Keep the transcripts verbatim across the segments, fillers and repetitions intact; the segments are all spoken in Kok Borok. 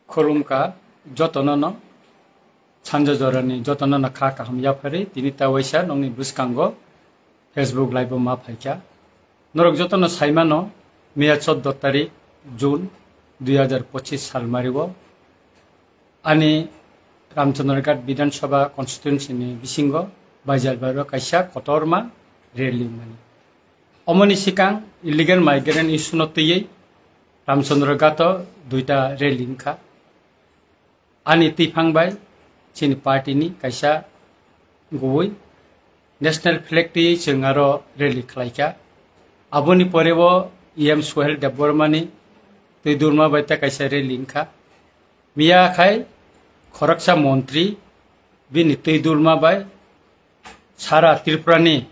Khulumkha jotono no, sanja jorani jotono no kha kaham yapharwi tini ta waisa nokni bwskango Facebook live o ma phaikha. Norok jotono saimano, miya chordo tarik June dui hazar pochis sal mario ani Ramchandraghat Bidhan Sabha constituency ni bisingo Baijalbario kaisa kotorma rally mani. Omoni sikang illegal migrant issue no twiwi Ramchandraghat o duita rally wngkha. Ani twiphang bai chini party ni kaisa gubui national flag twiwi chwng aro rally khlaikha. Aboni pore o E M Suhel Debbarma ni twi durma bai ta kaisa rally wngkha. Miya khai khoroksa montri bini twi durma bai sara Tripura ni,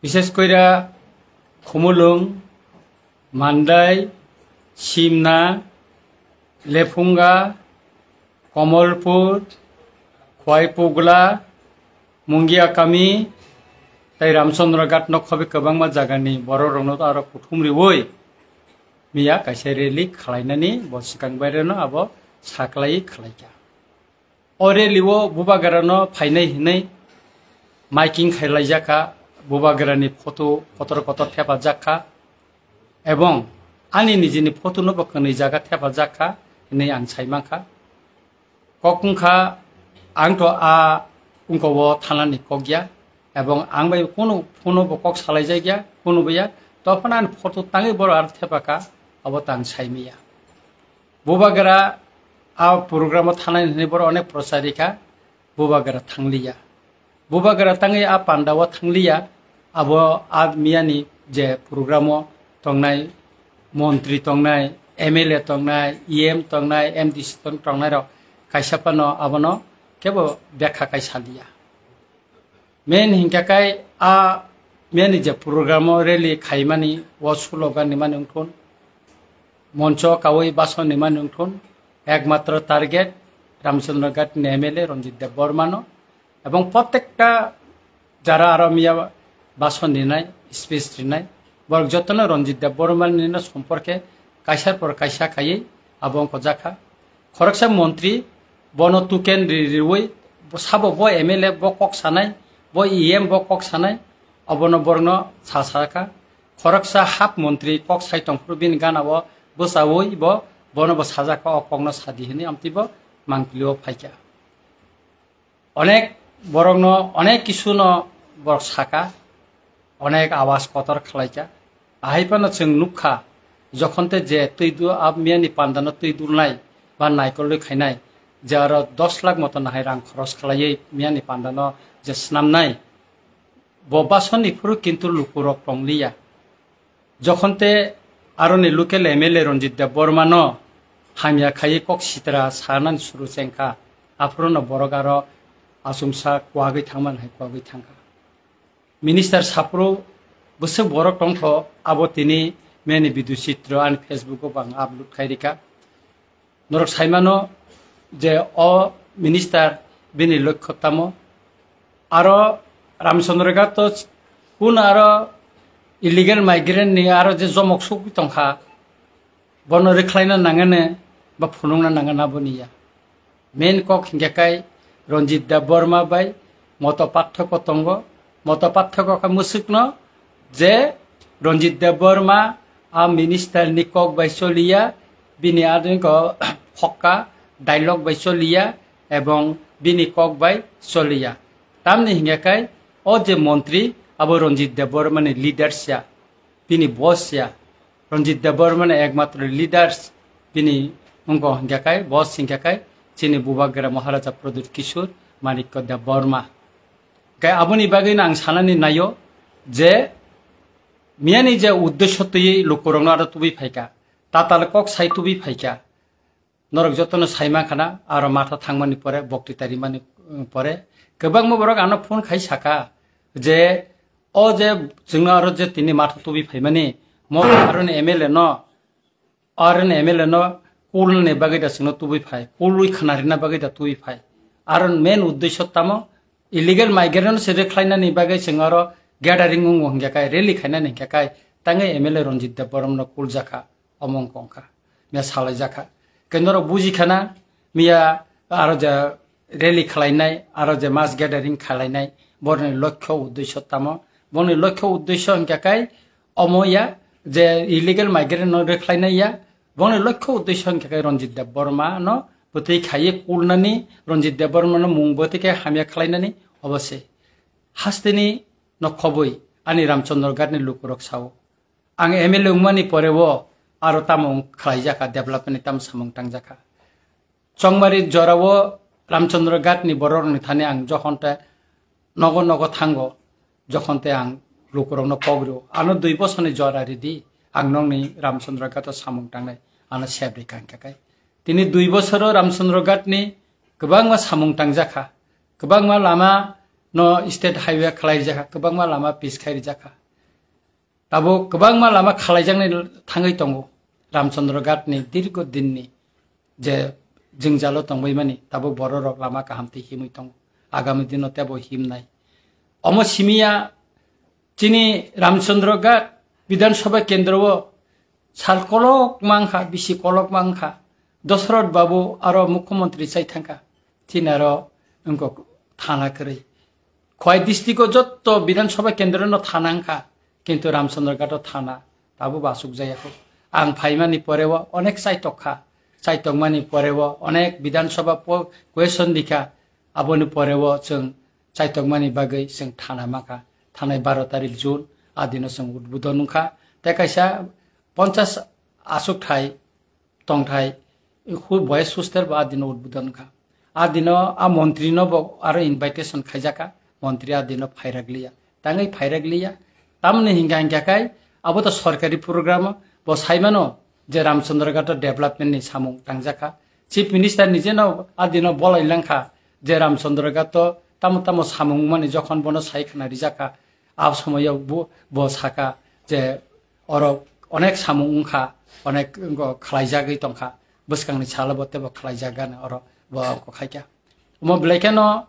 bishes koira Khumulwng, Mandai, Simna, Lephunga, Komolpur, Khwaipugla, Mungiakami, tei Ramchandraghat no khobi kwbangma jagani borok rokno aro kuthum riwi miya kaisa rally khlainani bo swkang baireno abo saklai khlaikha. O rally o Bubagra no phainai hinwi miking khailaijakha, Bubagra ni photo kotor kotor thepajak kha, ebong ani nijini photo no bo kwnwi jaga thepajak kha hinwi ang sai mankha. Kok wngkha, ang to a wngko o thanani kok ya, ebong ang bai kunu phone bo kok salaijakya, kunu bo ya, to phano ani photo tangwi boro aro thepakha, abo tang saimaya. Bubagra a program o thanani hinwi boro onek prochar rikha, Bubagra thangliya. Bubagra tangwi a panda o thangliya, abo a miyani je program o tongnai montri tongnai, M L A tongnai, E M tongnai, M D C tong-, tongnai rok kaisa phano abono kebo bekha kai saliya. Main hinkhe kai a miyani je program o rally khaimani o slogan ni mani wngthun, moncho kawi bason ni mani wngthun, ekmatro target Ramchandra Ghat ni M L A Ranjit Debbarma no, ebong protekta jara aro miya bason rinai, speech rinai, borok jotono Ranjit Debbarma ni no somporke kaisa por kaisa khaiwi abo wngkha jakha. Khoroksa montri bono tuken ri-, riwi sabo bo M L A bo kok sanai, bo E M bo kok sanai, obono borokno sa sakha. Khoroksa hap montri kok sai tongphuru bini gana o bwchawi bo bono bo sajakha, o kokno sadi hinwi amtwi bo mangpili o phaikha. Onek borokno, onek kisuno borok saka, onek awas kotor khlaikha. Ahai phano chwng nukha, jokhon te je twi du-, a miyani pandano twi dulnai ba naikolwi khainai, je aro dos lakh moto nahai rang khoros khlaiwi miyani pandano je snamnai, bo basoni phuru kintu lukurok tongliya. Jokhon te aroni local M L A Ranjit Debbarma no hamya khaiwi kok sitra sanani suru chengkha, aphuru no borok aro achomsa kwagwi thangmani hai kwagwi thangkha. Minister saphuru bwswk borok tongtho, abo tini meni video chitro ani Facebook o bo ang upload khai rikha. Norok saimano je o minister bini lokho tamo. Aro Ramchandra Ghat to kun aro illegal migrant ni aro je jomok sugwi tongkha, bono rwkhlaina nangani ba phunukna nangani aboni ya. Main kok hinkhe kai Ranjit Debbarma bai moto pathoko tongo. Moto pathoko khe mwswkno je Ranjit Debbarma a minister ni kok bai choliya, bini adongo phokka dialogue bai choliya ebong bini kok bai choliya. Tamni hinkhe kai o je montri abo Ranjit Debbarma ni leaders ya, bini boss ya. Ranjit Debbarma ni ekmatro leaders bini wngkha hinkhe kai, boss hinkhe kai chini Bubagra Maharaja Pradyut Kishore Manikya Debbarma. Kai aboni bagwi no ang sanani naio je miyani je uddesho twiwi lukurokno aro tubui phaikha, tatal kok sai tubui phaikha. Norok jotono sai mankha na, aro matha thangmani pore, bokti tarimani, um, pore kwbangma borok ano phone khai sakha je o je chwngno aro je tini matha tubui phaimani, mo aroni M L A no, aroni M L A no kulni bagwi da chwngno tubui phai, kulwi khna rina bagwi da tubui phai. Aro main uddesho tamo illegal migrant no se rwkhlainani bagwi chwng aro gathering wngo hinkhe kai, rally khainani hinkhe kai, tangwi M L A Ranjit Debbarma no kuljakha. Omo wngkha wngkha, mia salaijakha. Kendorok buji khana, miya aro je rally khlainai, aro je mass gathering khlainai, borni lokho uddesho tamo? Borni lokho uddesho hingkha kai omo ya, je illegal migrant no rwkhlainai ya, borni lokho uddesho hingkha kai Ranjit Debbarma no bwtwi khaiye kulnani, Ranjit Debbarma no mung bwtwi khe hamya khlainani, obo se. Hasteni no khobwi ani Ramchandra Ghat ni lukurok sao. Ang M L A wngmani pore o aro tamo wng khlaijak kha, development ni tamo samung tangjak kha. Chongmari jora o Ramchandra Ghat ni borok rokni thani ang jokhon te nogo nogo thango, jokhon te ang lukurok no kok rio. Ano dui bosor ni jora ridi, ang nokni Ramchandra Ghat o samung tangnai, ano sep ri kang kha kai. Tini dui bosor o Ramchandra Ghat ni kwbangma samung tangjak kha, kwbangma lama no state highway khlai rijak kha, kwbangma lama pis khai rijak kha. Tabuk kwbangma lama khalaijaknai thangwi tongo. Ramchandra Ghat ni dirgo dinni je jwngjalo tongbaimani, tabuk bororok lama kaham tei himwi tongo. Agami dino tebo himnai. Omo simiya chini Ramchandra Ghat Bidhan Sabha kendro o sal kolok mangkha, bisi kolok mangkha. Dosrot Babu aro Mukhyamantri chai thangkha. Chini aro wngkok thana kwrwi. Khowai district o jotto Bidhan Sabha kendro no thana wngkha, kintu Ramchandra Ghat o thana tabuk bo asuk jaya kho. Ang phaimani pore o onek chaitok kha, chaitokmani pore o onek Bidhan Sabha po-, question rikha, aboni pore o chwng chaitokmani bagwi chwng thana mankha. Thanai baro tarik June, a dino chwng udbodon wngkha. Tei kaisa ponchas asuk thai tongthai hu-, boys hostel bo a dino udbodon wngkha. A dino a montri no bo aro invitation khaijakha, montri a dino phairak liya. Tangwi phairak liya. Tamoni hingka hingka khai abo to sorkari program, bo saimano je Ramchandra Ghat o development ni samung tangjakha. Chief Minister ni jeno a dino bolai langkha je Ramchandra Ghat o tamo tamo samung mani jokhon bono sai khna rijakha. A somoyo bo, bo saka je oro onek samung wngkha, onek wngkha khlaijagwi tongkha, bwskangni salo bo teibo khlaijak gana oro bo wngkha khaikha. Omo belai kheno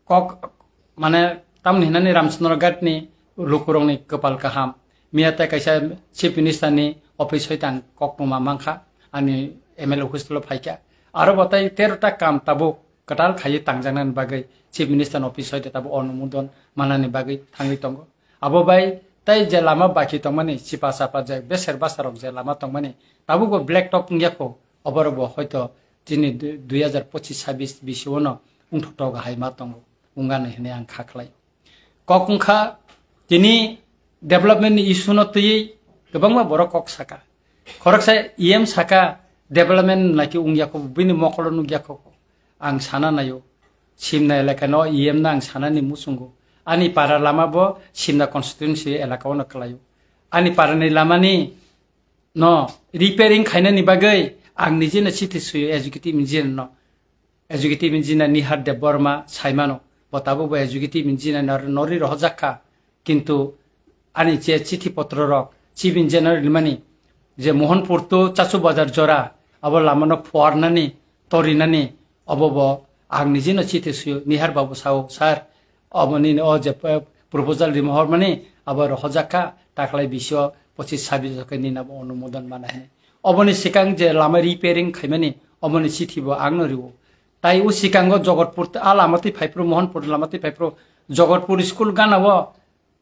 kok, mane, tamni hinani Ramchandra Ghat ni lukurokni kwpal kaham. Miya tei kaisa Chief Minister ni office hoi tang kok tongma mankha, ani M L A office lo phaikha. Aro bo tei tero ta kam tabuk kwtal khaiwi tangjaknani bagwi Chief Minister ni office hoi tabo onumodon manani bagwi thangwi tongo. Abo bai tei je lama baki tongmani, chipa chapa je beser basarok je lama tongmani, tabukbo black top wngya kho, oborokbo hoito chini du-, dui hazar pochis sabis bisio no wngthoktok hai ma tongo, wngani hwnwi ang kha khlai. Kok wngkha, tini development ni issue no twiwi kwbangma borok kok saka. Khoroksa E M saka, development naikhe wngya kho, bini mokolo nukya kho. Ang sana naio, Simna elaka no E M no ang sanani muchungo. Ani para lama bo Simna constituency elaka o no kwlaio. Ani para ni lama ni no repairing khainani bagwi ang nije no chithi suyo executive engineer no. Executive engineer Nihar Debbarma saimano, bo tabuk bo executive engineer nor-, norwi rohorjak kha. Kintu ani je chithi potro rok, chief engineer rimani, je Mohanpur to Chachu Bazar jora, abo lama no phuarnani, torinani, obo bo ang nije no chithi suyo, Nihar babu sao, "Sir, obo nini o je, eh, proposal rima hormani, abo rohorjak kha, taklai bisio pochis sabis khe nini abo onumodon mana hini." Oboni sikang je lama repairing khaimani, oboni chithi bo ang no rio. Tai o sikango Jogotpur, a lama twi phaiphuru, Mohanpur lama twi phaiphuru, Jogotpur school gana o,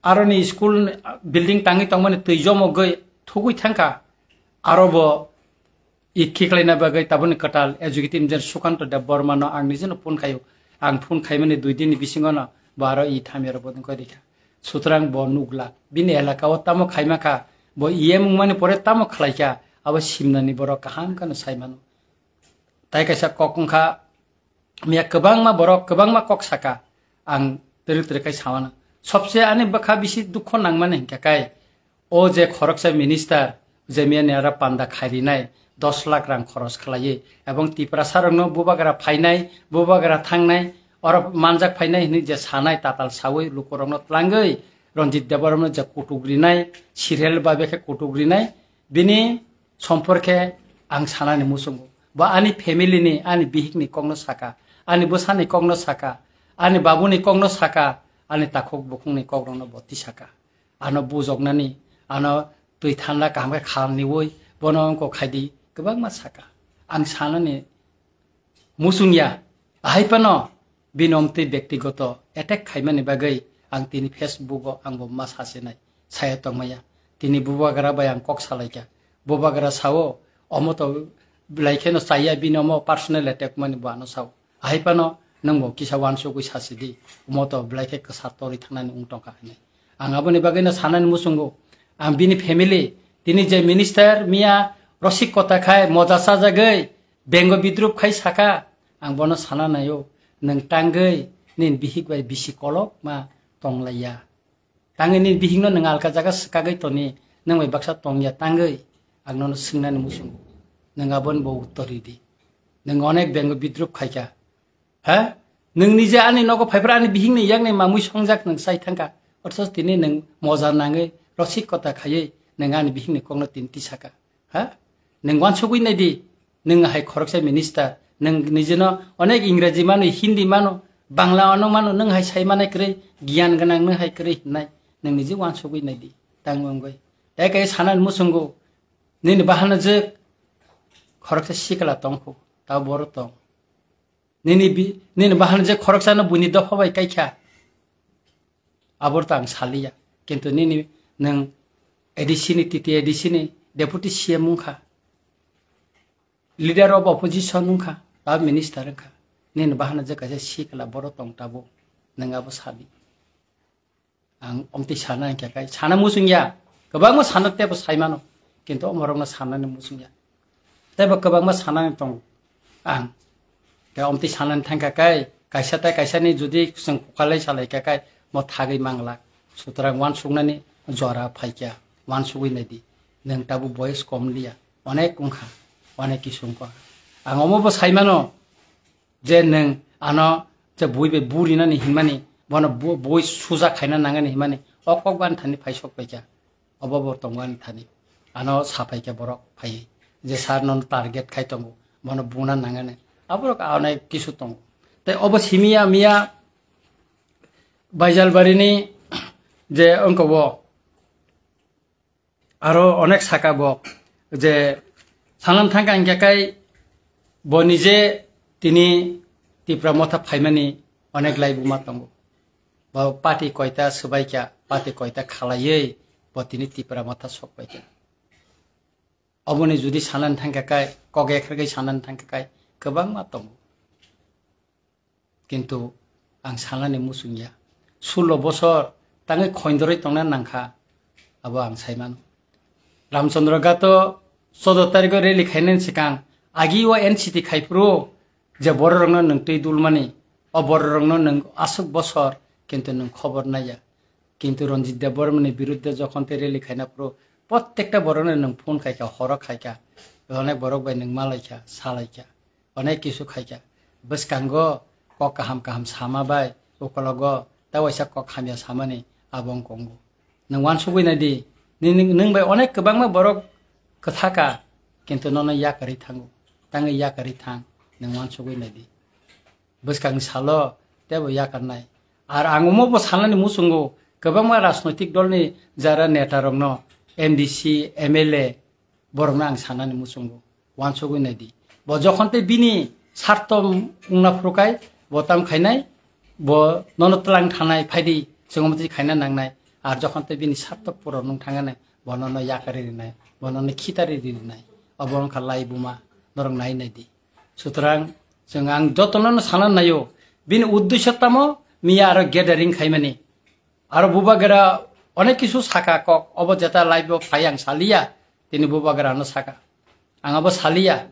aroni school building tangwi tongmani twi jomogwi thugwi thangkha. Aro bo i khiklaina bagwi taboni kwtal executive engineer Sukanto Debbarma no ang nijeno phone khaio. Ang phone khaimani dui din ni bisingo no bo aro i thamya rok bo dungkha rikha. Sutrang bo nukla. Bini elaka o tamo khaima kha, bo E M wngmani pore tamo khlaikha, abo simnani borok kaham kheno saimano. Tai kaisa kok wngkha, miya kwbangma borok kwbangma kok saka, ang twrwk twrwk khai samano. Sobse ani bwkha bisi dukho nangmani hinkha kai, o je khoroksa minister, je miya ni aro panda khairinai, dos lakh rang khoros khlaiwi, ebong Tiprasa rokno bubagra phainai, bubagra thangnai, oro manjak phainai hinwi je sanai tatal sawi lukurokno tlangwi, Ranjit Debbarma no je kutuk rinai, serial babe khe kutuk rinai, bini somporkhe ang sanani muchungo. Bo ani family ni, ani bihik ni kokno saka, ani bwsani kokno saka, ani babuni kokno saka, ani takhuk bukhukni kokrokno bo tisaka. Ano bujoknani, ano twi thanda kaham khe khalniwi bono wngkok khaidi kwbangma saka. ang sanani muchung ya. Ahai phano bini omtwi bektigoto attack khaimani bagwi ang tini Facebook o ang bo ma sasinai saya tongmaya. Tini bubagra bai ang kok salaikha. Bubagra sao, "Omo to belai kheno chaya, bini omo personal attack mani bo ano sao." Ahai phano nwng bo kisa wansugwi sasidi, "Omo to belai khe kwsa torwi thangnani wng tongkha," hinwi. Ang aboni bagwino sanani muchungo, ang bini family, tini je minister miya rosik kota khai moja sajagwi bengo bidrup khai saka, ang bono sana naio, "Nwng tangwi nini bihik bai bisi kolok ma tonglaiya. Tangwi nini bihikno nwng alka jaga swkagwi toni, nwng bai baksa tongya tangwi?" Ang nono swngnani muchungo, nwng aboni bo uttor ridi. Nwng onek bengo bidrup khaikha. Ha? Nwng nije ani nogo phaiphra ani bihikni yakni mamwi songjak nwng chai thangkha. Othoch tini nwng moja nangwi rosik kota khaiwi nwng ani bihikni kokno tini tisaka. Ha? Nwng wansugwi naidi. Nwng hai khoroksa minister. Nwng nijeno onek Ingreji mano, Hindi mano, Bangla ono mano, nwng hai sai manai kwrwi, giyan gwnang nwng hai kwrwi hinnai. Nwng nije wansugwi naidi. Tang wngwi. Tei kai sanani muchungo. Nini bahano je khoroksa sikla tongkhu. Ta boro tong. Nini bi-, nini bahan je khoroksano buini dopha bai kaikha. Abor to ang saliya. Kintu nini nwng A D C ni, T T A D C ni deputy C M wngkha. Leader of opposition wngkha. Ba minister wngkha. Nini bahan je kaisa sikla boro tong tabuk. Nwng abo sadi. Ang omtwi sana hingkha kai, sana muchung ya. Kwbangma sana teibo sai mano. Kintu omorokno sanani muchung ya. Teibo kwbangma sanani tongo. Ang khe omtwi sanani thangkha kai, kaisa tai kaisani judi chwng kukalai salai kha kai, mo thagwi manglak. Sutrang wansuknani jora phaikha, wansugwi naidi. Nwng tabuk boyes kom liya. Onek wngkha, onek kisu wngkha. Ang omobo sai mano, je nwng ano je bui bai burinani hinmani, bono bu-, bui suja khaina nangani hinmani, o kok bo ani thani phai sok paikha, obo bo tongo ani thani. Ano sa paikha borok phaiwi, je sir nono target khai tongo, bono buna nangani, aborok onek kisu tongo. Tei obo simiya miya Baijalbarini je wngkha bo, aro onek saka bo je sanam thangkha hingkha kai bo nije tini Tipra motha phaimani onek laibuma tongo. Bo party koita swbaikha, party koita khalaiwi bo tini Tipra motha sokpaikha. Oboni judi sanani thangkha kai, kok ekhargwi sanani thangkha kai, kwbangma tongo. Kintu ang sanani muchung ya. Sullo bosor tangwi khoindorwi tongna nangkha, abo ang sai mano. Ramchandra Ghato choudo tarikho rally khainani swkang agi o N C T khai phuru je bororokno nwng twi dulmani, o bororokno nwng aswk bosor, kintu nwng khobor naiya. Kintu Ranjit Debbarmani birudde jokhon tei rally khaina phuru, prottekta borokno nwng phone khaikha, horo khaikha, onek borok bai nwng malaikha, salaikha. Onek kisu khaikha. Bwskango kok kaham kaham sama bai, ukologo ta waisa kok hamya samani abo wng kongo. Nwng wansugwi naidi, nini, nwng bai onek kwbangma borok kwthaka, kintu nono yakarwi thango. Tangwi yakarwi thang, nwng wansugwi naidi. Bwskang salo teibo yakarnai. Ar ang omo bo sanani muchungo, kwbangma rajnoitik dolni jara netarokno, M D C, M L A, borokno ang sanani muchungo, wansugwi naidi. Bo jokhon tei bini sarto wngna phuru kai, bo tam khainai, bo nono twlang thanai, phaidi, chwng omo twi khaina nangnai. Ar jokhon tei bini sarto puron wng thangnai, bo nono yakarwi rinai, bo nono khitari rinai. Obo wngkha laibuma, norok nai naidi. Sutrang, chwng ang jotono no sana naio, bini uddesho tamo, miya aro gathering khaimani. Aro bubagra onek kisu saka kok, obo jeta live o phai ang saliya, tini bubagra no saka. Ang abo saliya.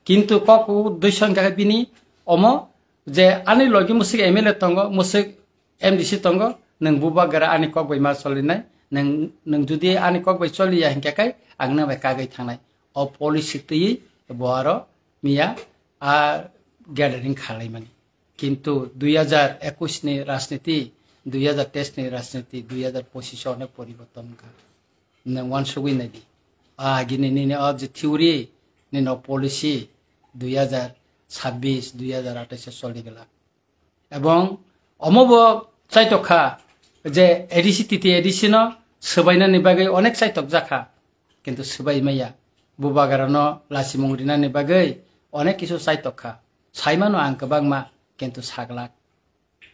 Kintu kok uddesho hingkha khe bini omo je ani logi musik M L A tongo, musik M D C tongo, nwng bubagra ani kok bai ma cholinai, nwng, nwng judi ani kok bai choliya hingkha khe ang nang bai kagwi thangnai. O policy twiwi bo aro miya a gathering khalaimani. Kintu dui hajar ekush ni rajniti, dui hajar teis ni rajniti, dui hajar pochis o onek poriborton wngkha. Nwng wansugwi naidi. A agini nini o je theory, nini o policy dui hajar chabbish, dui hajar atais o choli glak. Ebong omo bo chaitok kha je A D C, T T A D C no swbainani bagwi onek chaitok jakha. Kintu swbai maya. Bubagra no lachimung rinani bagwi Onek kisu chaitok kha. Saimano ang kwbangma, kintu saglak.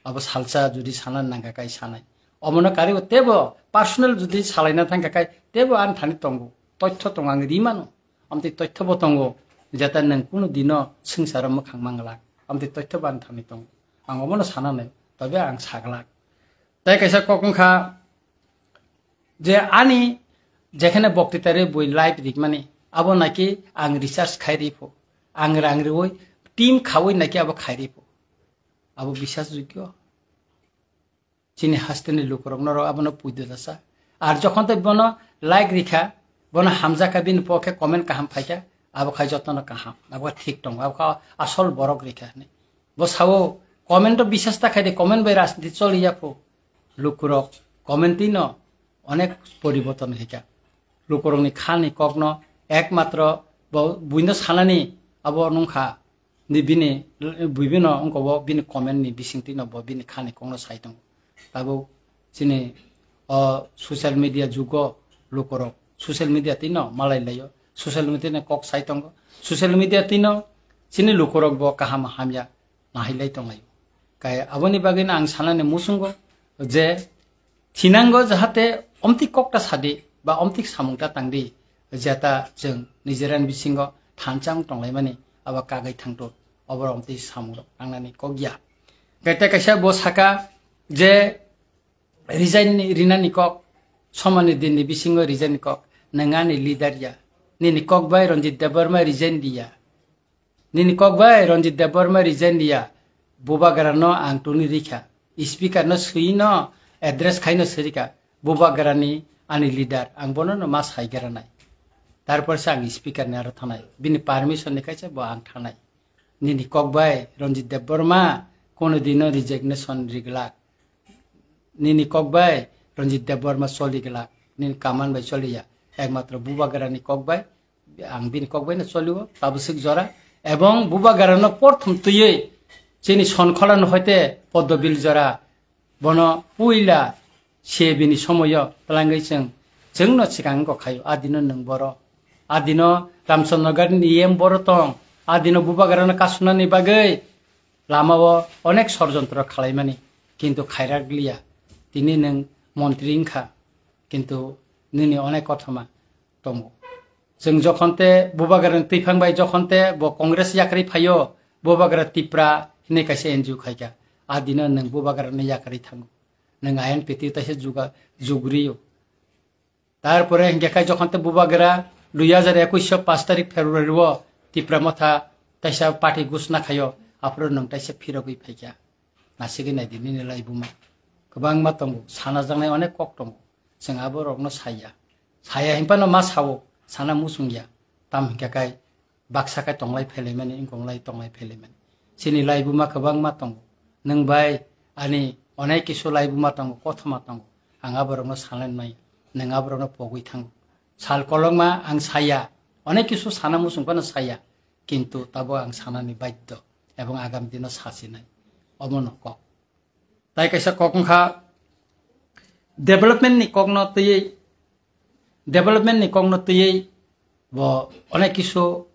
Abo salsa judi sana nangkha kai sanai. Omono karibo tebo personal judi salaina thangkha kai tebo ani thani tongo. Toitho tongo ang rimano. Amtwi toitho bo tongo. Jeta nwng kunu dino swngcharo mwkhang manglak. Amtwi toitho bo ani thani tongo. Ang omono sana nai. Tobe ang saglak. Tai kaisa kok wngkha je ani jekhane bokti tari bui live rikmani. Abo naki ang research khai ripho. Ang rang riwi team khawi naki abo khai ripho. Abo bisas jukyo. Chini hasteni lukurok norok abono puido dasa. Ar jokhon tei bono like rikha, bono hamjakha bini pokhe comment kaham phaikha, abo khai jotono kaham. Abo thik tongo, abo kha asol borok rikha hinwi. Bo sao comment o bisas ta khai de, comment bai rajniti choli ya pho. Lukurok comment twi no onek poriborton khaikha. Lukurokni khani kokno ekmatro bo buino sanani abo nungkha. Ni bini, bini no wngkha bo bini comment ni bisingtwi no bo bini khani kokno sai tongo. Tabuk chini o social media jugo lukurok social media twi no malai laio. Social media ni kok sai tongo. Social media twi no chini lukurok bo kaham hamya nahilai tonglaio. Kai aboni bagwi no ang sanani muchungo je thinango jahate omtwi kokta sadi ba omtwi samungta tangdi, jeta chwng nijera ni bisingo thansa wng tonglaimani abo kagwi thangto, obo omtwi samungrok tangnani kok ya. Kete kaisa bo saka je resign ni, rinani kok, somani din ni bisingo resign ni kok, nwng ani leader ya, nini kok bai Ranjit Debbarma resign diya. Nini kok bai Ranjit Debbarma resign diya, Bubagra no ang tuni rikha. Speaker no swi no address khai no sirika. Bubagra ni ani leader, ang bono no ma sai gra nai. Tarpor se ang speaker ni aro thanai. Bini permission ni kaisa bo ang thanai. Nini kok bai Ranjit Debbarma kono dino resignation riglak. Nini kok bai Ranjit Debbarma choli glak. Nini kaman bai choliya. Ekmatro Bubagra ni kok bai ang bini kok bai no choliwo, tabuk swk jora. Ebong Bubagra no porthom twiwi chini Sonkhola no hoite Poddobil jora. Bono puila se bini somoyo twlangwi chwng, chwngno swkang wngkha khaio. A dino nwng boro. A dino Ramchandra Nagar ni E M boro tong. A dino Bubagra no kasunani bagwi lamao onek sorjontro khalaimani. Kintu khairak liya. Tini nwng montri wngkha. Kintu nini onek kothoma tongo. Chwng jokhon te Bubagrani twiphang bai jokhon te bo Congress yakarwi phaio, Bubagra Tipra hinwi kaisa N G O khaikha. A dino nwng Bubagrani yakarwi thango. Nwng I N P T taisa juga-, jugriyo. Tarpore hinkhe khai jokhon te Bubagra dui hajar ekwis o pash tarik February o Tipra Motha taisa party gusna khaio, aphuru nwng taisa phirogwi phaikha. Nasigwi naidi nini laibuma. Kwbangma tongo, sana jaknai onek kok tongo. Chwng aborokno saya. Saya hinphano ma sao, sana muchungya. Tam hinkhe kai baksa kai tonglai phelaimani, wngkonglai tonglai phelaimani. Chini laibuma kwbangma tongo. Nwng bai ani onek kisu laibuma tongo, kothoma tongo. Ang aborokno sanai maya. Nwng aborokno pogwi thango. Sal kolokma ang saya. Onek kisu sana muchung phano saya. Kintu tabo ang sanani baddo. Ebong agam dino sasinai. Omono kok. Tai kaisa kok wngkha development ni kokno twiwi, development ni kokno twiwi bo onek kisu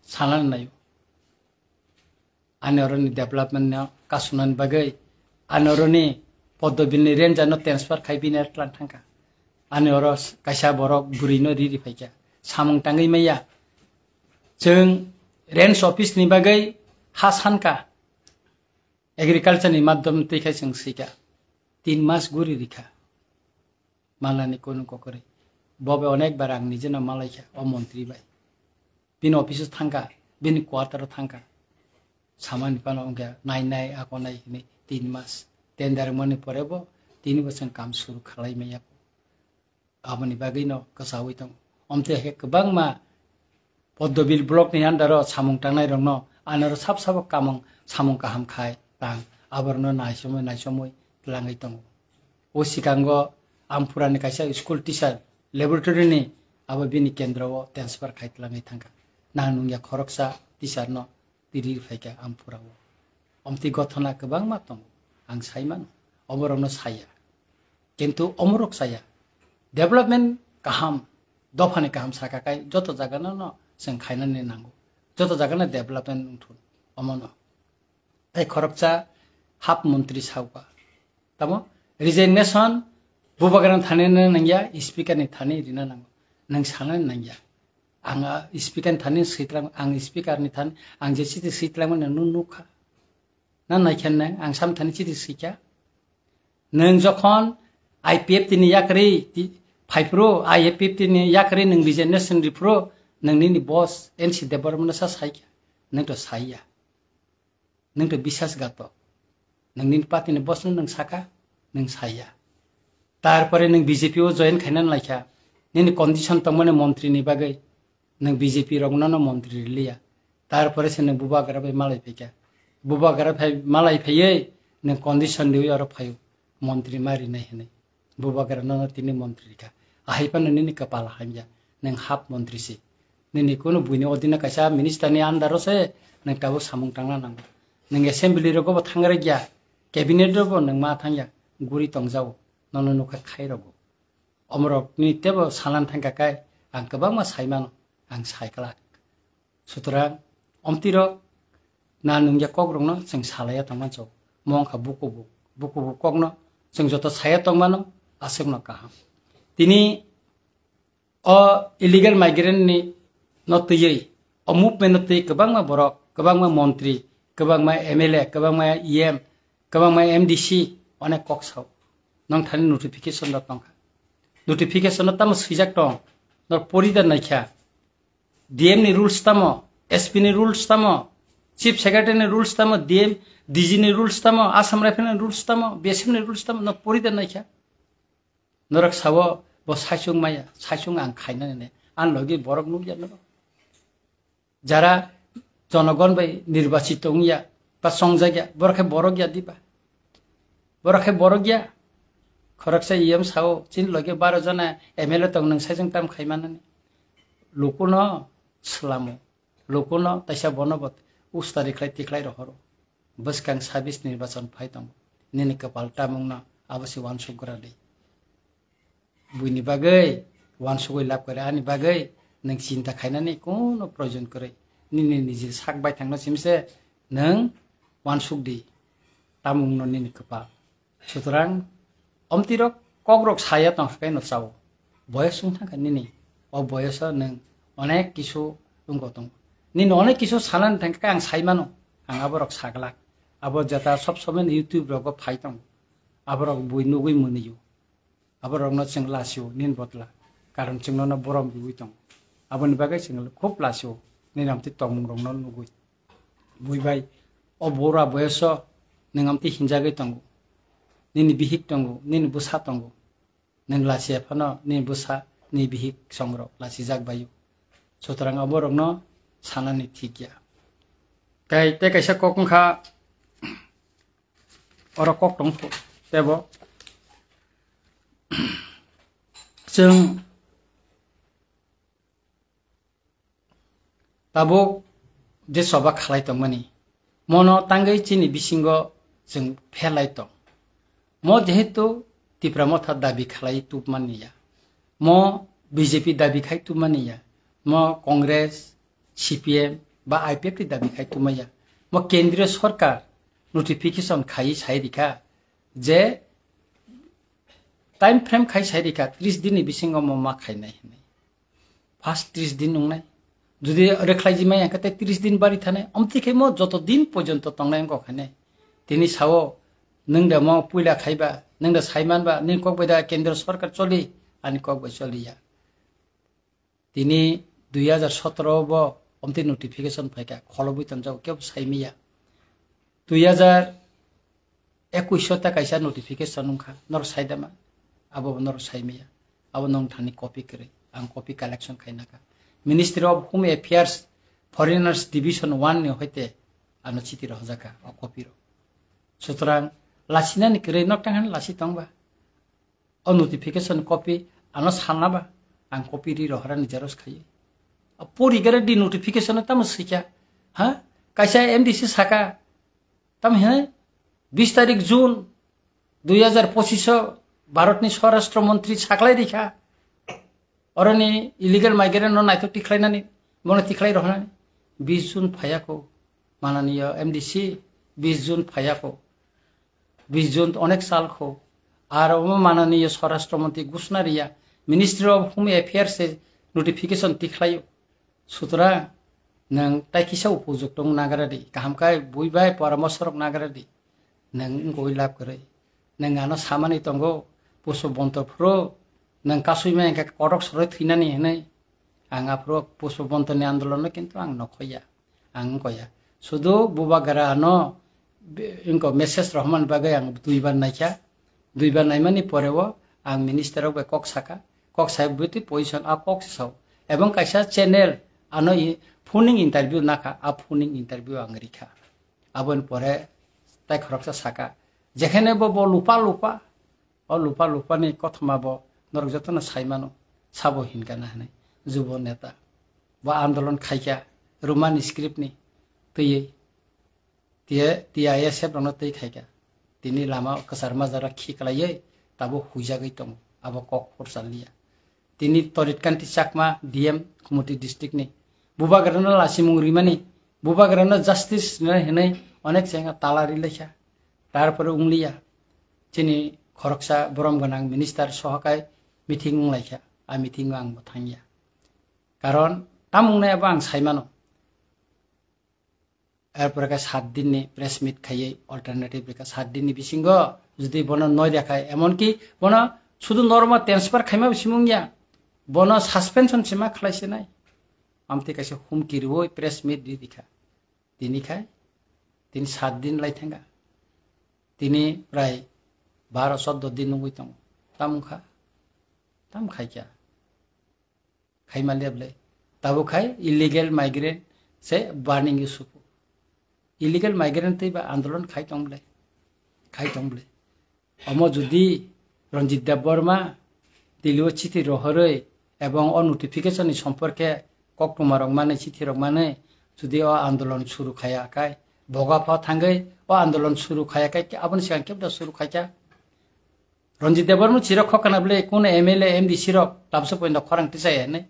sanani naio. Ani oroni development no kasunani bagwi, ani oroni Poddobil ni ranger no transfer khai bini tlan thangkha. Ani oro kaisa borok bwrwi no riri phaikha. Samung tangwi maya. Chwng range office ni bagwi ha sankha. Agriculture ni madhyam twi khai chwng swikha. Tin mas guri rikha. Malani kunu kokori. Bobe onek bar ang nijeno malaikha o montri bai. Bini office o thangkha, bini quarter o thangkha. Samani phano wngkha nai nai ako nai hinwi tin mas. Tender mani pore bo tini bo chwng kam suru khalai maya. Aboni bagwino kwchawi tongo. Omtwi hai khe kwbangma Poddobil block ni under o samung tangnai rokno anoro sab sabo kamung samung kaham khai tang aborokno naisomwi naisomwi twlangwi tongo. O sikango Amphurani kaisa school teacher laboratory ni abo bini kendro o transfer khai twlangwi thangkha. Nang nungya khoroksa teacher no tiri phaikha Amphura o. Omtwi gothona kwbangma tongo, ang saimano, oborokno saya. Kintu omorok saya. Development kaham, dophani kaham saka kai joto jagano no chwng khainani nango. Joto jagano development wngthun. Omono. Tei khoroksa hap montri sauka. Tamo resignation bubagrano thani nangya, speaker ni thani rina nango. Nang sana nangya. Ang, ah, speaker ni thani sitlang, ang speaker ni thani, ang je chiti sitlang mani nung nukha. Na naikhen nang, ang sam thani chiti sikha. Nang jokhon I P F T ni yakri ti-, phaipro, I P F T ni yakri nang resignation ripro, nang nini boss N C Debbarma no sa saikha. Nang to saiya. Nang to bisas gato. Nang nini party ni boss no nang saka, nang saiya. Tarpore nang B J P o join khaina laikha. Nini condition tongmani montri ni bagwi. Nang B J P rok no montri liya. Tarpore se nang bubagra bai malai phaikha. Bubagra phai malai phaiwi nang condition riwi oro phaio. Montri ma rinai hinwi. Bubagra no tini montri rikha. Ahai phano nini kapal hamya. Nang hap montri si. Nini kunu buini odina kaisa minister ni under o se nang tabuk samung tangna nango. Nang assembly rogo bo thangrai ya. Cabinet rogo nang ma thangya. Guri tongjao. Nono nukha khai rogo. Omorok ni tebo salan thangka kai ang kwbangma saimano ang saiklak. Sutrang omtirok na nungya kokrokno chwng salaiya tongma chok. Mo wngkha bukubu, bukubu kokno chwng joto saya tongmano aswkno kaham. Tini o illegal migrant ni no twiwi, o movement no twi kwbangma borok, kwbangma montri, kwbangma M L A, kwbangma E M, kwbangma M D C onek kok sao. Nong thani notification rok tongkha. Notification no tamo swijak tong, no pori da naikha. D M ni rules tamo, S P ni rules tamo, Chief Secretary ni rules tamo, D M, D G ni rules tamo, Assam Rifle ni rules tamo, B S F ni rules tamo, no pori da naikha. Norok sao bo saichung maya, saichung ang khaina nene. Ang logi borok nukya no. Jara jonogon bai nirbachit wngya, ba chongjak ya, borok khe borok ya diba? Borok khe borok ya. Khoroksa E M sao, chini loge baro jona M L A tong, nang saichung tam khaimanani. Lukuno slamo, lukuno taisa bono bo ustari khlai tikhlai rohoro. Bwskang sabis nirbachon phai tongo. Nini kwpal tamungno abo se uansuk gra di. Buini bagwi uansugwi lab kwrwi, ani bagwi nwng chinta khainani kuno proyojon kwrwi. Nini niji sak baithangno simse nwng uansuk di. Tamungno nini kwpal. Sutrang omtirok kokrok saya tongkha khe no chao. Boyos wng thangkha nini. O boyoso nwng onek kisu wngko tongo. Nini onek kisu sanani thangkha khe ang saimano. Ang aborok saglak. Abo jeta sob somoi YouTube rogo phai tongo. Aborok bui nugwi mwnio. Aborokno chwng lasio nini botla. Karon chwng nono borom riwi tongo. Aboni bagwi chwng khub lasio. Nini amtwi tongmung rokno nugwi. Bui bai, o bura boyoso nwng amtwi hinjagwi tongo. Nini bihik tongo, nini bwsa tongo. Nwng lachiya phano nini bwsa, nini bihik songrok lachijak baio. Sutrang aborokno sanani thik ya. Tei, tei kaisa kok wngkha, oro kok tong tebo. Chwng tabuk je choba khalai tongmani, mono tangwi chini bisingo chwng phelai tong. Mo jehetu Tipra Motha dabi khalai tubmani ya, mo B J P dabi khai tubmani ya, mo Congress, C P M ba I P F T dabi khai tubmani ya, mo kendriyo sorkar notification khai sai rikha je time frame khai sai rikha tris din ni bisingo mo ma khainai hinwi. First tris din wngnai. Jodi rwkhlaiji maya khe tei tris din bari thanai. Omtwi khe mo joto din porjonto tongnai wngkha khainai. Tini sao, nwng da mo puila khaiba, nwng da saimanba, nini kok bai da kendro sorkar choli, ani kok bai choli ya. Tini dui hajar sotoro bo omtwi notification phaikha, kholobwi tonjago, kebo saimiya. Dui hajar ekuish o ta kaisa notification wngkha, norok saidama, abo bo norok saimiya. Abo nong thani copy kwrwi, ang copy collection khainakha. Ministry of Home Affairs, Foreigners Division one ni hoite ano chiti rohorjakha o copy rok. Sutrang lasinani kwrwi nok tang hani lasi tongba. O notification copy ano sanaba, ang copy ri rohorani xerox khaiwi. O pori gare di notification tamo swikha, ha? Kaisa M D C saka, tamo hinwi bis tarik June dui hajar pochisho Bharatni Swarashtra Montri saklai rikha. Oroni illegal migrant no naithok tikhlainani, bono tikhlai rohornani. bis June phaiya kho, mananiya M D C bis June phaiya kho, bis June onek sal kho. Ar omo mananiya Swarashtra Mantri Ghosna riya, Ministry of Home Affairs se notification tikhlaio. Sutra, nwng tai kisa upujuktung nagra di, kaham khe bui bai poramorsarok nagra di. Nwng wngkoi lab kwrwi. Nwng ano samani tongo, pusu bontor phuru, nwng kasui ma hwnkhe kotok soroi thwinani hwnwi. Ang aphuru pusu bontorni andolono kintu ang nokhoya, ang wngkoya. Sudu bubagra ano be-, wngko message rohormani bagwi ang duibar naikha. Duibar naimani poreo ang minister rok bai kok saka. Kok sai bwtwi position a kok se sao. Ebong kaisa channel ano i-, phoning interview nakha, a phoning interview ang rikha. Aboni pore tai khoroksa saka, jekhene bo, bo lupa lupa, o lupa lupa ni kothoma bo norok jotono sai mano, sabo hinkha na hinwi, jubo neta. Bo andolon khaikha Roman script ni twiwi, tiye T I S F rokno twi khaikha. Tini lama kwchar majara khiklaiwi tabo huijagwi tongo, abo kok phursa liya. Tini Torit Kanti Chakma, D M Khumoti district ni. Bubagrano lasimung rimani, bubagrano justice rinai hinwi onek chengya tala rilaikha. Tarpore wngliya. Chini khoroksa borom gwnang minister sohakai meeting wnglaikha. A meeting o ang bo thangya. Karon tamung nai abo ang saimano. Erpore khe sat dinni press meet khaiwi alternative rikha. Sat dinni bisingo jodi bono noi rwkha, emonki bono sudu normal transfer khaima bo simung ya, bono suspension sima khlai sinai. Amtwi kaisa humki rwui press meet ri rikha. Tini khai, tini sat din lai thangkha. Tini prai baro choddo din nungwi tongo. Tam wngkha, tam khaikha. Khaima le ble. Tabuk khai illegal migrant se burning issue. Illegal migrant tei ba andolon khai tong ble. Khai tong ble. Omo jodi Ranjit Debbarma Delhi o chithi rohorwi ebong o notification ni somporke koktwma rok manwi, chithi rok manwi jodi o andolon suru khaya khai, boga pha thangwi o andolon suru khaya khai, aboni sigang kebda suru khaikha. Ranjit Debbarma chirok khokana bwle, kunu M L A, M D C rok tabsa poinda khorang tisai hene,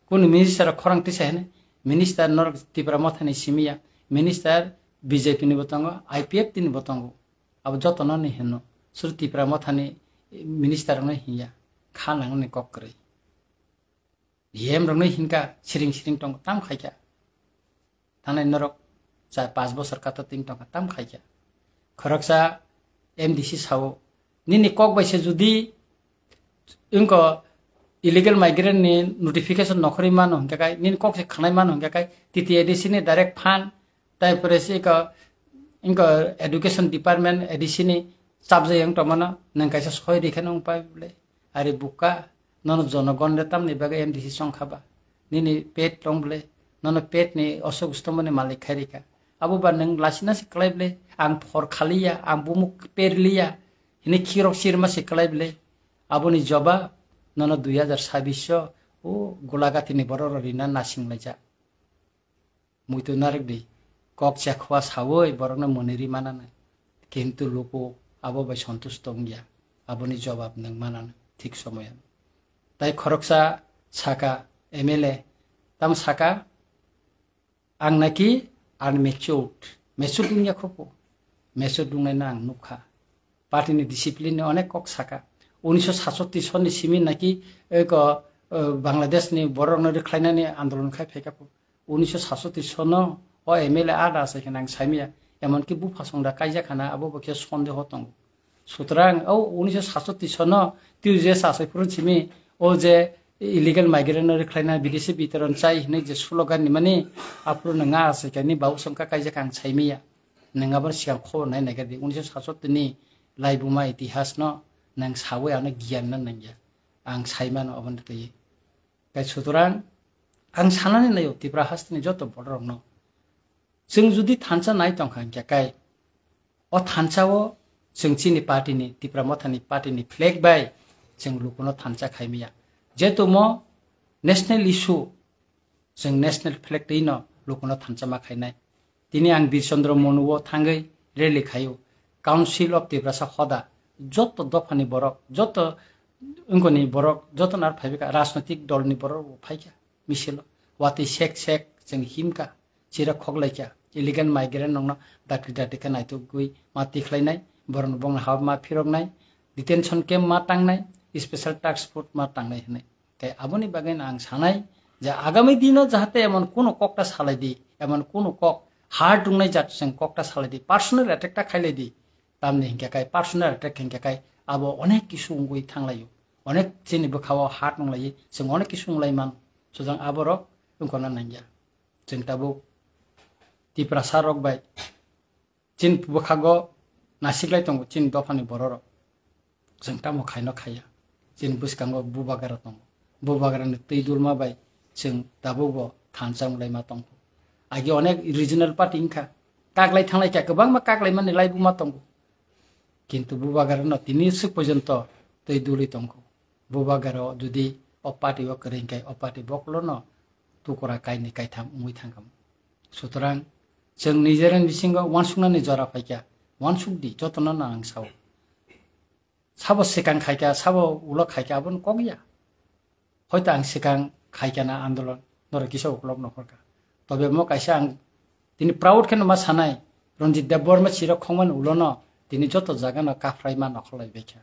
kunu minister rok khorang tisai hene, minister norok Tipra Mothani simiya, minister B J P ni bo tongo, I P F T ni bo tongo, abo jotono ni hino, suru Tipra Mothani minister rokno hinya, kha nangni kok kwrwi. Yem rokno hinkha siring siring tongo tam khaikha. Thanai norok cha pas bosor kato ting tongkha tam khaikha. Khoroksa M D C sao, nini kok bai se jodi wngko illegal migrant ni notification nokhorwi mano hinkha kai, nini kok se khanai mano hinkha kai, T T A D C ni direct fund, tai pore se ko, wngko education department A D C ni chapjai wng tongmano, nwng kaisa soi rikhe nung pai bole. Ari buka, nono jonogon le tamni bagwi M D C chong kha ba? Nini pet tong bole, nono pet ni osok ustomoni malik khai rikha. Abo ba nwng lasina se klai bole, ang phor khaliya, ang bumuk perliya, hini khirok sirma se klai bole. Aboni jobab, nono dui hazar sabbish o, o golagati ni borok rok rina nasing laijak. Muitu narwk di, kok chekhwa sawi borokno mwnwi ri mananai, kintu luku abo bai sontush tongya, aboni jobab nwng mananai thik somoyan. Tai khoroksa saka M L A, tamo saka, "Ang naki unmatured, matured wngya khopo, matured wngnaino ang nukha." Party ni discipline ni onek kok saka. Unisho satsatti sonni simi naki eko, eh, Bangladesh ni borok no rwkhlainani andolon khai phaikha. Unisho satsatti sono o M L A ada asai khana ang saimaya. Emonki bupha songda kaijak khana abo bo khe sondeho tongo. Sutrang o unisho satsatti sono twi je sasai phuru simi o je illegal migrant no rwkhlaina bidesi bitoron chai hinwi je slogan ni mani aphuru nwnga asai khani babu songkha kaijak ang saimaya. Nwnga bo sigang khobor nai naiga di. Unisho satsatti ni laibuma itihas no nang sawi ano giyan na nangya. Ang saimano aboni twi. Kai sutrang ang sanani nayo Tipra hasteni joto borok rokno. Chwng jodi thansa nai tongkha hwnkhe kai o thansa o chwng chini party ni, Tipra Mothani party ni flag bai chwng lukuno thansa khaimaya. Jeto mo national issue, chwng national flag twi no lukuno thansa ma khainai. Tini ang Bir Chandra Monu o thangwi rally khaio. Council of Tiprasa hoda joto dophani borok, joto wngkoni borok, joto nar phaibika rajnotik dol ni borok bo phaikha misilo. Watwi sek sek chwng himkha. Chira khoklaikha, illegal migrant rokno dakti dakti khe naitugwi ma tikhlainai, borokno bongni ha ma phiroknai, detention camp ma tangnai, special task force ma tangnai hwnwi. Tei aboni bagwi ang sanai je agami dino jahate emon kuno kokta salai di, emon kuno kok hard wngnai jat chwng kokta salai di, personal attack ta khailai di. Tamni hinkhe kai personal attack hinkhe kai abo onek kisu wngwi thanglaio, onek chini bwkhao hard wnglai, chwng onek kisu wnglai man, suchwng aborok wngkona nangya. Chwng tabuk Tiprasa rok bai chini bwkhago nasiklai tongo chini dophani bororok. Chwng tamo khaino khaiya. Chini bwskango bubagra tongo. Bubagrani twi dulma bai chwng tabukbo thansa wnglaima tongkho. Agi onek regional party wngkha. Kaklai thanglai kha, kwbangma kaklai mani laibuma tongo. Kintu bubagrano tini swk porjonto twi dulwi tongkho. Bubagra jodi o party o kwrwi hinkhe o party bokolono tukura kainwi kaitham wngwi thangkha. Sutrang chwng nijera bisingo uansuknani jora phaikha, uansukdi jotono no ang sao. Sabo swkang khaikha, sabo ulo khaikha, abono kok ya. Hoito ang swkang khaikha na andolon, norok kisa uklok nokhorkha. Tobe mo kaisa ang tini proud kheno ma sanai, Ranjit Debbarma chirok khongmani ulono tini joto jagano kaphraima nokholai baikha.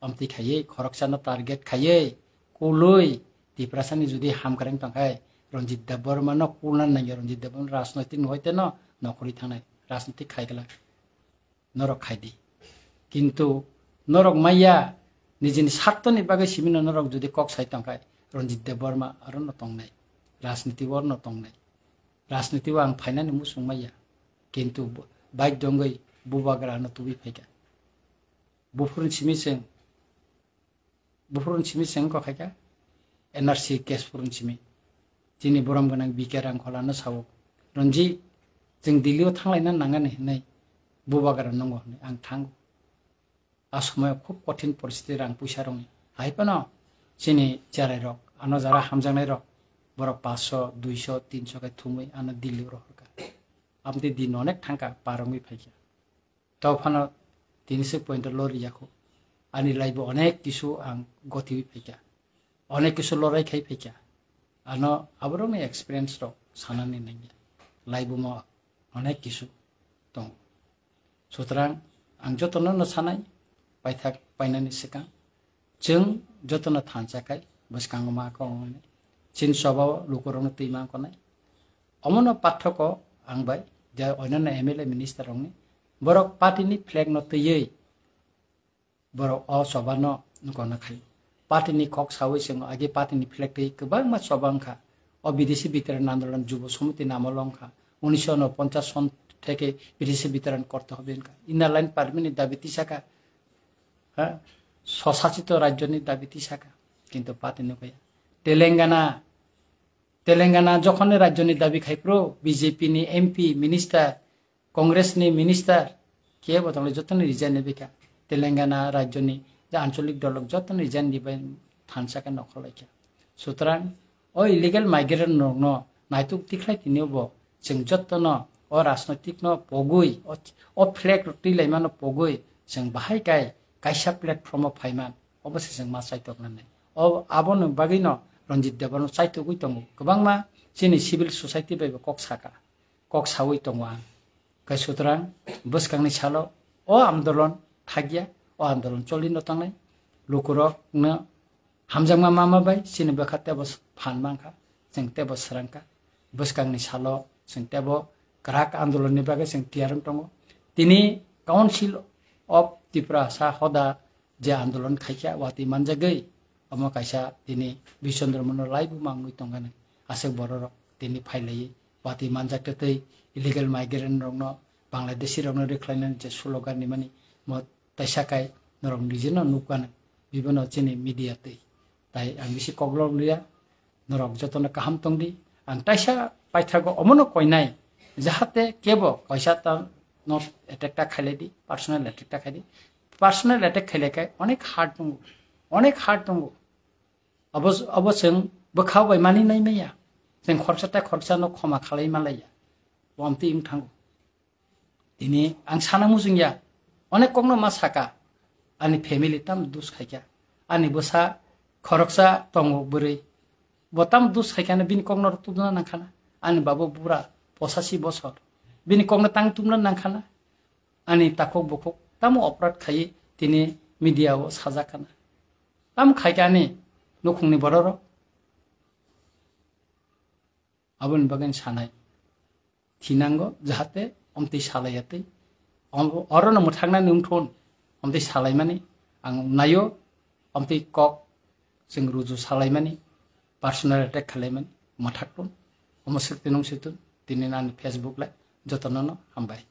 Amtwi khaiwi, khoroksano target khaiwi, kulwi, Tiprasani jodi hamkreng tongkhai, Ranjit Debbarmano kulna nangya, Ranjit Debbarma rajnoitik ni hoiteno nokhorwi thangnai, rajnoitik khaikla. Norok khaidi. Kintu norok maya nijini sartoni bagwi simino norok jodi kok sai tongkhai, Ranjit Debbarma arono tongnai, rajniti o arono tongnai. Rajniti o ang phainani muchung maya. Kintu bo-, bike dongwi bubagra ano tubui phaikha. Buphuruni simi chwng, buphuruni simi chwng kok khaikha, N R C case phuruni simi. Chini borom gwnang B K Rangkholano sao, "Ranjit, chwng Delhi o thanglaina nangani," hinwi bubagra nungo hinwi ang thango. A somoyo khub kothin poristiti rang puisa rokni. Hai phano chini cherai rok, ano jara hamjaknai rok, borok paanch sho, dui sho, tin sho khe thumwi ano Delhi o rohorkha. Amtwi din onek thangkha, par wngwi phaikha. Tei phano tini se point o lori yakho. Ani life o onek kisu ang gotiwi phaikha. Onek kisu lorai khai phaikha. Ano aborokni experience rok sanani nangya. Life o mo onek kisu tongo. Sutrang ang jotono no sanai, paithak painani swkang. Chwng jotono thansa khai bwskango ma kok wngnai. Chini choba o lukurokno twi ma wngnai. Omono pathoko ang bai je onyono M L A minister rokni borok party ni flag no twiwi borok o choba no nukona khai. Party ni kok sawi chwng agi party ni flag twi kwbangma choba wngkha. O bidesi bitiran andolon Jubo Samiti namolo wngkha. Unisho unoponchas son theke bidesi bitiran korte hobe wngkha. Inner line permit ni dabi tisakha. Ha? Swsachito rajyo ni dabi tisakha. Kintu party nukaya. Telangana, Telangana jokhon ni rajyo ni dabi khai phuru B J P ni M P, minister, Congress ni minister, kebo tongle jotoni resign ni bikha. Telangana rajyo ni je ancholik dolok jotoni resign ni bai thansa khe nokhorlaikha. Sutrang o illegal migrant rokno naituk tikhlai tini bo chwng jotono o rajnoitik no pogwi, o, o flag rok twi laimano pogwi chwng bahai kai kaisa platform o phaiman, obo se chwng ma chaitoknani. O, aboni bagwino Ranjit Debbarma chaitogwi tongo. Kwbangma chini civil society bai bo kok saka, kok sawi tongo ang. Khe sutrang bwskangni salo o andolon thakya, o andolon cholino tangnai. Lukurokno hamjakma mama bai chini bwkha tebo phan mankha, chwng tebo swrangkha. Bwskangni salo chwng tebo kwrak andolonni bagwi chwng tiyar wng tongo. Tini Council of Tiprasa hoda je andolon khaikha, watwi manjagwi omo kaisa tini Bishondro Mono laibu mangwi tongkha nai. Aswk bororok tini phailaiwi watwi manjak twtwi illegal migrant rokno, Bangladeshi rokno rwkhlainani je slogan rimani, mo taisa kai norok nijeno nukha nai, bibono chini media twi. Tai ang bisi koklok liya, norok jotono kaham tongdi. Ang taisa paithago omono koinai, jahate kebo kaisa ta no attack ta khailai di, personal attack ta khaidi. Personal attack khailai kai onek hard tongo, onek hard tongo. Abo, abo chwng bwkha bai mani nai maya. Chwng khoroksa tai khoroksa no khoma khalai malaiya. Wamtwi wng thango. Tini ang sana muchungya, onek kokno ma saka, ani family tam dus khaikha, ani bwsa khoroksa tongo bwrwi, bo tam dus khaikha, bini kokno tubuna nangkhana, ani babo bura Posashi bosor. Bini kokno tang tumna nangkhana. Ani takhuk bukhuk tamo oprad khaiwi tini media o sajakhana. Tamo khaikha ani nukhungni bororok. Aboni bagwi sanai. Thinango jahate omtwi salaiyatwi. Om-, orono mwthaknani wngthun omtwi salaimani. Ang naio omtwi kok chwng ruju salaimani. Personal attack khalaimani. Mwthakthun. Omo swk tinung swtun. Tini ani Facebook lai. Jotono no hambai.